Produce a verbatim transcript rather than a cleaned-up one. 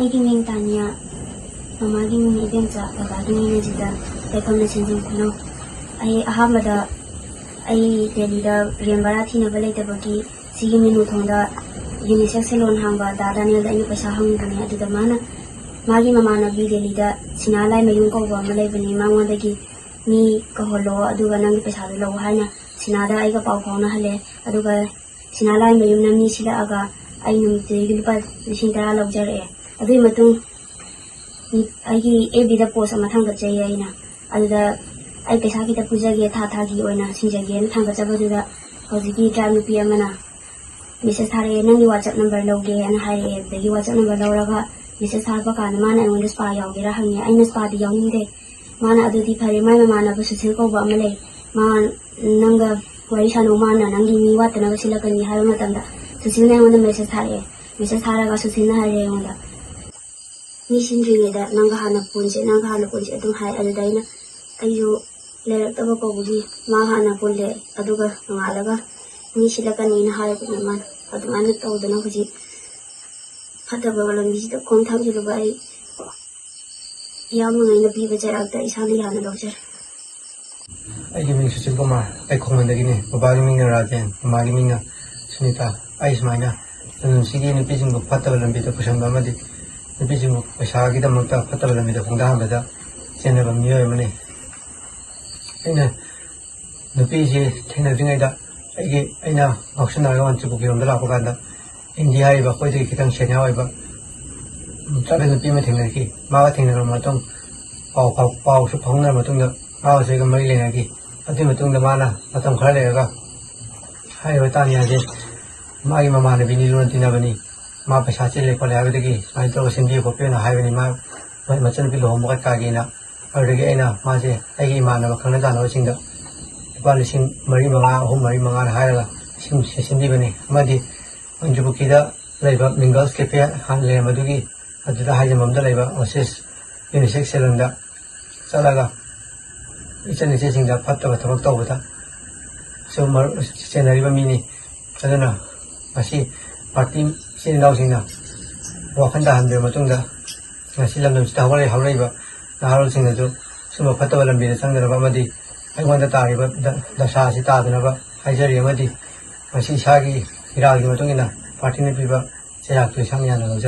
ꯑꯩꯒꯤ ꯃꯤꯡ ꯇꯥꯅꯤꯌꯥ, ꯃꯃꯥꯒꯤ ꯃꯤꯡ ꯏꯕꯦꯝꯆꯥ, ꯕꯕꯥꯒꯤ ꯃꯤꯡ ꯑꯖꯤꯇ, ꯂꯩꯐꯝꯅ ꯁꯦꯟꯖꯦꯡ ꯈꯨꯅꯧ꯫ ꯑꯩ ꯑꯍꯥꯟꯕꯗ ꯑꯩ ꯗꯦꯜꯂꯤꯗ ꯔꯦꯟ ꯚꯔꯥ ꯊꯤꯅꯕ ꯂꯩꯇꯕꯒꯤ ꯁꯤꯒꯤ ꯃꯤꯅꯨ ꯊꯣꯡꯗ ꯌꯨꯅꯤꯁꯦꯛꯁ ꯁꯦꯂꯣꯟ ꯍꯥꯡꯕ ꯗꯥ ꯗꯥꯅꯤꯌꯦꯜꯗ ꯑꯩꯅ ꯄꯩꯁꯥ ꯍꯪꯉꯨꯕꯅꯦ꯫ ꯑꯗꯨꯗ ꯃꯥꯅ, ꯃꯥꯒꯤ ꯃꯃꯥꯟꯅꯕꯤ ꯗꯦꯜꯂꯤꯗ ꯁꯤꯅꯥ ꯂꯥꯏꯃꯌꯨꯝ ꯀꯧꯕ ꯑꯃ ꯂꯩꯕꯅꯤ, ꯃꯉꯣꯟꯗꯒꯤ ꯃꯤ ꯀꯧꯍꯜꯂꯣ, ꯑꯗꯨꯒ ꯅꯪꯒꯤ ꯄꯩꯁꯥꯗꯣ ꯂꯧ ꯍꯥꯏꯅ ꯁꯤꯅꯥꯗ ꯑꯩꯒ ꯄꯥꯎ ꯐꯥꯎꯅꯍꯜꯂꯦ꯫ ꯑꯗꯨꯒ ꯁꯤꯅꯥ ꯂꯥꯏꯃꯌꯨꯝꯅ ꯃꯤ ꯁꯤꯜꯂꯛꯑꯒ ꯑꯩ ꯅꯨꯃꯤꯠꯇꯨꯒꯤ ꯂꯨꯄꯥ ꯂꯤꯁꯤꯡ ꯇꯔꯥ ꯂꯧꯖꯔꯛꯑꯦ꯫ ꯑꯗꯨꯒꯤ ꯃꯇꯨꯡ ꯑꯩꯒꯤ ꯑꯦꯐ ꯕꯤꯗ ꯄꯣꯁ ꯑꯃ ꯊꯥꯡꯒꯠꯆꯩꯌꯦ ꯑꯩꯅ꯫ ꯑꯗꯨꯗ ꯑꯩ ꯄꯩꯁꯥ ꯈꯤꯇ ꯄꯨꯖꯒꯦ, ꯊꯥ ꯊꯥꯒꯤ ꯑꯣꯏꯅ ꯁꯤꯡꯖꯒꯦꯅ ꯊꯥꯡꯒꯠꯆꯕꯗꯨꯗ ꯍꯧꯖꯤꯛꯀꯤ ꯇ꯭ꯔꯥꯏꯕ ꯅꯨꯄꯤ ꯑꯃꯅ ꯃꯦꯁꯦꯖ ꯊꯥꯔꯛꯑꯦ, "ꯅꯪꯒꯤ ꯋꯥꯆꯞ ꯅꯝꯕꯔ ꯂꯧꯒꯦ" ꯍꯥꯏꯅ ꯍꯥꯏꯔꯛꯑꯦ꯫ ꯑꯗꯨꯗꯒꯤ ꯋꯥꯆꯞ ꯅꯝꯕꯔ ꯂꯧꯔꯒ ꯃꯦꯁꯦꯖ ꯊꯥꯔꯛꯄ ꯀꯥꯟꯗ ꯃꯥꯅ ꯑꯩꯉꯣꯟꯗ ꯁ꯭ꯄꯥ ꯌꯥꯎꯒꯦꯔꯥ ꯍꯪꯉꯦ꯫ ꯑꯩꯅ ꯁ꯭ꯄꯥꯗꯤ ꯌꯥꯎꯅꯤꯡꯗꯦ꯫ ꯃꯥꯅ ꯑꯗꯨꯗꯤ ꯐꯔꯦ, ꯃꯥꯏ ꯃꯃꯥꯟꯅꯕ ꯁꯨꯁꯤꯜ ꯀꯧꯕ ꯑꯃ ꯂꯩ, ꯃꯥ ꯅꯪꯒ ꯋꯥꯔꯤ ꯁꯥꯟꯅꯧ, ꯃꯥꯅ ꯅꯪꯒꯤ ꯃꯤ ꯋꯥꯠꯇꯅꯕ ꯁꯤꯜꯂꯛꯀꯅꯤ ꯍꯥꯏꯕ ꯃꯇꯝꯗ ꯁꯨꯁꯤꯜꯅ ꯑꯩꯉꯣꯟꯗ ꯃꯦꯁꯦꯖ ꯊꯥꯔꯛꯑꯦ꯫ ꯃꯦꯁꯦꯖ ꯊꯥꯔꯒ ꯁꯨꯁꯤꯜꯅ ꯍꯥꯏꯔꯦ ꯑꯩꯉꯣꯟꯗ, "ꯃꯤ ꯁꯤꯟꯗ꯭ꯔꯤꯉꯩꯗ ꯅꯪꯒ ꯍꯥꯟꯅ ꯄꯨꯟꯁꯦ, ꯅꯪꯒ ꯍꯥꯟꯅ ꯄꯨꯟꯁꯦ" ꯑꯗꯨꯝ ꯍꯥꯏ꯫ ꯑꯗꯨꯗ ꯑꯩꯅ, ꯑꯩꯁꯨ ꯂꯩꯔꯛꯇꯕ ꯀꯧꯕꯒꯤ ꯃꯥ ꯍꯥꯟꯅ ꯄꯨꯜꯂꯦ꯫ ꯑꯗꯨꯒ ꯅꯣꯡꯉꯥꯜꯂꯒ ꯃꯤ ꯁꯤꯜꯂꯛꯀꯅꯤꯅ ꯍꯥꯏꯔꯛꯄꯅꯦ ꯃꯥꯅ꯫ ꯑꯗꯨꯃꯥꯏꯅ ꯇꯧꯗꯅ ꯍꯧꯖꯤꯛ ꯐꯠꯇꯕ ꯂꯝꯕꯤꯁꯤꯗ ꯈꯣꯡ ꯊꯥꯡꯖꯤꯜꯂꯨꯕ ꯑꯩ ꯏꯌꯥꯝꯕꯉꯩꯅ ꯄꯤꯕ ꯆꯩꯔꯥꯛꯇ ꯏꯁꯥꯅ ꯌꯥꯅ ꯂꯧꯖꯔꯦ꯫ ꯑꯩꯒꯤ ꯃꯤꯡ ꯁꯨꯁꯤꯜ ꯀꯨꯃꯥꯔ, ꯑꯩ ꯈꯣꯡꯃꯟꯗꯒꯤꯅꯤ꯫ ꯕꯕꯥꯒꯤ ꯃꯤꯡꯅ ꯔꯥꯖꯦꯟ, ꯃꯃꯥꯒꯤ ꯃꯤꯡꯅ ꯁꯨꯅꯤꯇꯥ꯫ ꯑꯩ ꯁꯨꯃꯥꯏꯅ ꯈꯨꯅꯨꯡꯁꯤꯒꯤ ꯅꯨꯄꯤꯁꯤꯡꯕꯨ ꯐꯠꯇꯕ ꯂꯝꯕꯤꯗ ꯄꯨꯁꯟꯕ ꯑꯃꯗꯤ ꯅꯨꯄꯤꯁꯤꯡꯕꯨ ꯄꯩꯁꯥꯒꯤꯗꯃꯛꯇ ꯐꯠꯇꯕ ꯂꯝꯕꯤꯗ ꯈꯣꯡꯗꯥꯍꯟꯕꯗ ꯆꯦꯟꯅꯕ ꯃꯤꯑꯣꯏ ꯑꯃꯅꯤ꯫ ꯑꯩꯅ ꯅꯨꯄꯤꯁꯤ ꯊꯦꯡꯅꯗ꯭ꯔꯤꯉꯩꯗ ꯑꯩꯒꯤ, ꯑꯩꯅ ꯉꯥꯎꯁꯤꯟꯅꯔꯒ ꯃꯅꯤꯄꯨꯔꯒꯤꯔꯣꯝꯗ ꯂꯥꯛꯄ ꯀꯥꯟꯗ ꯏꯟꯗꯤꯌꯥ ꯍꯥꯏꯔꯤꯕ ꯑꯩꯈꯣꯏꯗꯒꯤ ꯈꯤꯇꯪ ꯁꯦꯅꯤꯌꯔ ꯑꯣꯏꯕ ꯇ꯭ꯔꯥꯏꯕꯦꯜ ꯅꯨꯄꯤ ꯑꯃ ꯊꯦꯡꯅꯔꯛꯈꯤ꯫ ꯃꯥꯒ ꯊꯦꯡꯅꯔꯕ ꯃꯇꯨꯡ ꯄꯥꯎ ꯐꯥꯎ-, ꯄꯥꯎꯁꯨ ꯐꯥꯎꯅꯔꯕ ꯃꯇꯨꯡꯗ ꯃꯥꯒꯁꯨ ꯑꯩꯒ ꯃꯔꯤ ꯂꯩꯅꯈꯤ꯫ ꯑꯗꯨꯒꯤ ꯃꯇꯨꯡꯗ ꯃꯥꯅ ꯃꯇꯝ ꯈꯔ ꯂꯩꯔꯒ ꯍꯥꯏꯔꯤꯕ ꯇꯥꯅꯤꯌꯥꯁꯦ ꯃꯥꯒꯤ ꯃꯃꯥꯟꯅꯕꯤꯅꯤ, ꯂꯨꯅ ꯇꯤꯟꯅꯕꯅꯤ, ꯃꯥ ꯄꯩꯁꯥ ꯆꯤꯜꯂꯦ ꯈꯣꯠꯂꯦ ꯍꯥꯏꯕꯗꯒꯤ ꯁꯨꯃꯥꯏꯅ ꯇꯧꯔꯒ ꯁꯤꯟꯕꯤꯌꯨ ꯈꯣꯠꯄꯤꯌꯨꯅ ꯍꯥꯏꯕꯅꯤ꯫ ꯃꯥ ꯃꯆꯟꯅꯨꯄꯤ ꯂꯨꯍꯣꯡꯕ ꯀꯩꯀꯥꯒꯤꯅ꯫ ꯑꯗꯨꯗꯒꯤ ꯑꯩꯅ ꯃꯥꯁꯦ ꯑꯩꯒꯤ ꯏꯃꯥꯟꯅꯕ ꯈꯪꯅ ꯆꯥꯟꯅꯕꯁꯤꯡꯗ ꯂꯨꯄꯥ ꯂꯤꯁꯤꯡ ꯃꯔꯤ ꯃꯉꯥ, ꯑꯍꯨꯝ ꯃꯔꯤ ꯃꯉꯥꯅ ꯍꯥꯏꯔꯒ ꯁꯤꯟ-, ꯁꯤꯟꯕꯤꯕꯅꯤ꯫ ꯑꯃꯗꯤ ꯃꯟꯖꯨꯄꯨꯈ꯭ꯔꯤꯗ ꯂꯩꯕ ꯃꯤꯡꯒꯜꯁ ꯀꯦꯐꯦ ꯍꯥꯟꯅ ꯂꯩꯔꯝꯕꯗꯨꯒꯤ ꯑꯗꯨꯗ ꯍꯥꯏꯖꯟꯐꯝꯗ ꯂꯩꯕ ꯑꯣꯁꯤꯁ ꯌꯨꯅꯤꯁꯦꯛꯁ ꯁꯦꯂꯨꯟꯗ ꯆꯠꯂꯒ ꯏꯆꯟ ꯏꯆꯦꯁꯤꯡꯗ ꯐꯠꯇꯕ ꯊꯕꯛ ꯇꯧꯕꯗ ꯁꯨꯝ ꯃꯔꯨꯞ ꯆꯦꯟꯅꯔꯤꯕ ꯃꯤꯅꯤ꯫ ꯑꯗꯨꯅ ꯃꯁꯤ ꯄꯥꯔꯇꯤ ꯏꯆꯤꯟ ꯏꯅꯥꯎꯁꯤꯡꯅ ꯋꯥꯈꯜ ꯇꯥꯍꯟꯕꯤꯔꯕ ꯃꯇꯨꯡꯗ, ꯉꯁꯤ ꯂꯝꯗꯝꯁꯤꯗ ꯍꯧꯒꯠꯂꯛꯏ-, ꯍꯧꯔꯛꯏꯕ ꯅꯍꯥꯔꯣꯜꯁꯤꯡꯅꯁꯨ ꯁꯨꯝꯕ ꯐꯠꯇꯕ ꯂꯝꯕꯤꯗ ꯆꯪꯗꯅꯕ ꯑꯃꯗꯤ ꯑꯩꯉꯣꯟꯗ ꯇꯥꯔꯤꯕ ꯗ-, ꯗꯁꯥ ꯑꯁꯤ ꯇꯥꯗꯅꯕ ꯍꯥꯏꯖꯔꯤ꯫ ꯑꯃꯗꯤ ꯃꯁꯤ ꯏꯁꯥꯒꯤ ꯏꯔꯥꯜꯒꯤ ꯃꯇꯨꯡ ꯏꯟꯅ ꯄꯥꯔꯇꯤꯅ ꯄꯤꯕ ꯆꯩꯔꯥꯛꯇꯨ ꯏꯁꯥꯅ ꯌꯥꯅ ꯂꯧꯖꯔꯤ꯫